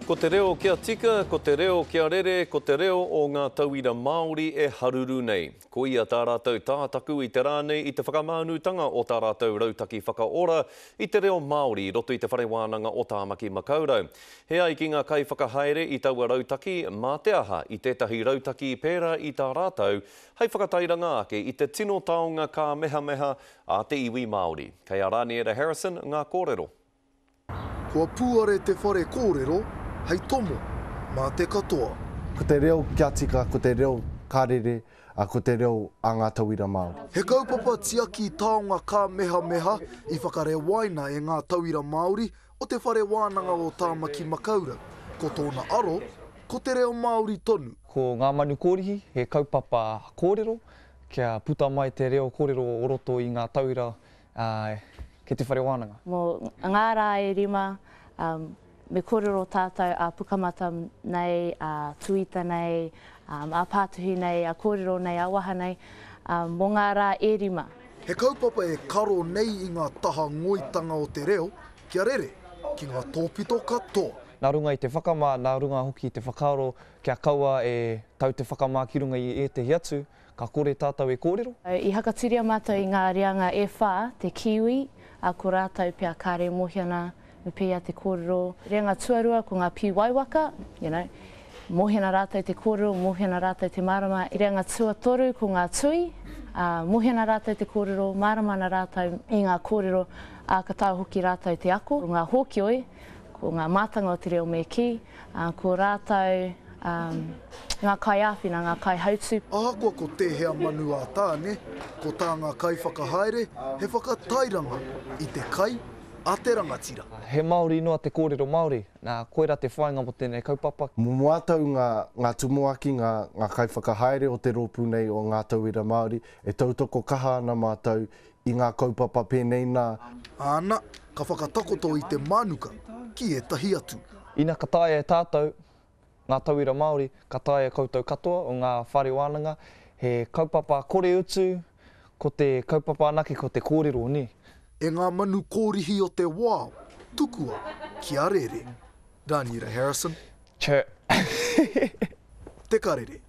Ko te reo kia tika, ko te reo kia rere, ko te reo o ngā tauira Māori e haruru nei. Koia tā rātou tātaku i te rā nei i te whakamānutanga o tā rātou rautaki whakaora i te reo Māori i roto i Te Whare Wānanga o Tāmaki Makaurau. He ai ki ngā kaiwhakahaere i taua rautaki, mā te aha i tētahi rautaki pērā i tā rātou hei whakatairanga ake i te tino taonga kāmehameha a te iwi Māori. Kei a Raniera Harrison ngā kōrero. Kua pūare te whare kōrero hei tomo mā te katoa. Ko te reo kia tika, ko te reo ka rere, ko te reo a ngā tauira Māori. He kaupapa tiaki taonga kāmehameha i whakarewaina e ngā tauira Māori o Te Whare Wānanga o Tāmaki Makaurau. Ko tōna aro, ko te reo Māori tonu. Ko Ngā Manu Kōrihi he kaupapa kōrero kia puta mai te reo kōrero o roto i ngā tauira kei te whare wānanga. Mō ngā rā e rima, me kōrero tātou ā-pukamata nei, ā-tuita nei, ā-pātuhi nei, ā-kōrero nei, ā-waha nei, mō ngā rā e rima. He kaupapa e karo nei i ngā taha ngoitanga o te reo kia rere ki ngā tōpito katoa. Nā runga i te whakamā, nā runga hoki i te whakaaro kia kaua e tau te whakamā ki runga i ētehi atu, Ka kore tātou e kōrero? I hakaturia mātou i ngā reanga e whā, te Kiwi, ā, ko rātou pea kāre e mōhio ana me pēhea te kōrero. Reanga tuarua ko ngā pīwaiwaka, you know, mōhio ana rātou te kōrero, mōhio ana rātou te mārama. Reanga tuatoru ko ngā tui, ā, mōhio ana rātou te kōrero, mārama ana rātou i ngā kōrero, ā, ka taea hoki rātou te ako. Ko ngā hōkioi, ko ngā mātanga o te reo me kī, ā, ko rātou ngā kaiāwhina, ngā kaihautū. Ahakoa ko tēhea manu a Tāne, ko tā ngā kaiwhakahaere he whakatairanga i te kai a te rangatira. He Māori noa te kōrero Māori, nā, koirā te whāinga mō tēnei kaupapa. Mō mātou ngā, ngā tumuaki, ngā, ngā kaiwhakahaere o te rōpū nei o Ngā Tauira Māori, e tautoko kaha ana mātou i ngā kaupapa pēnei nā. Āna, ka whakatakoto i te mānuka ki ētahi atu. Ina ka taea e tātou, ngā tauira Māori, ka taea e koutou katoa o ngā whare wānanga, he kaupapa kore utu, ko te kaupapa anake ko te kōrero, nē. E ngā manu kōrihi o te wao, tukua kia rere. Raniera Harrison. Chirp. Te Karere.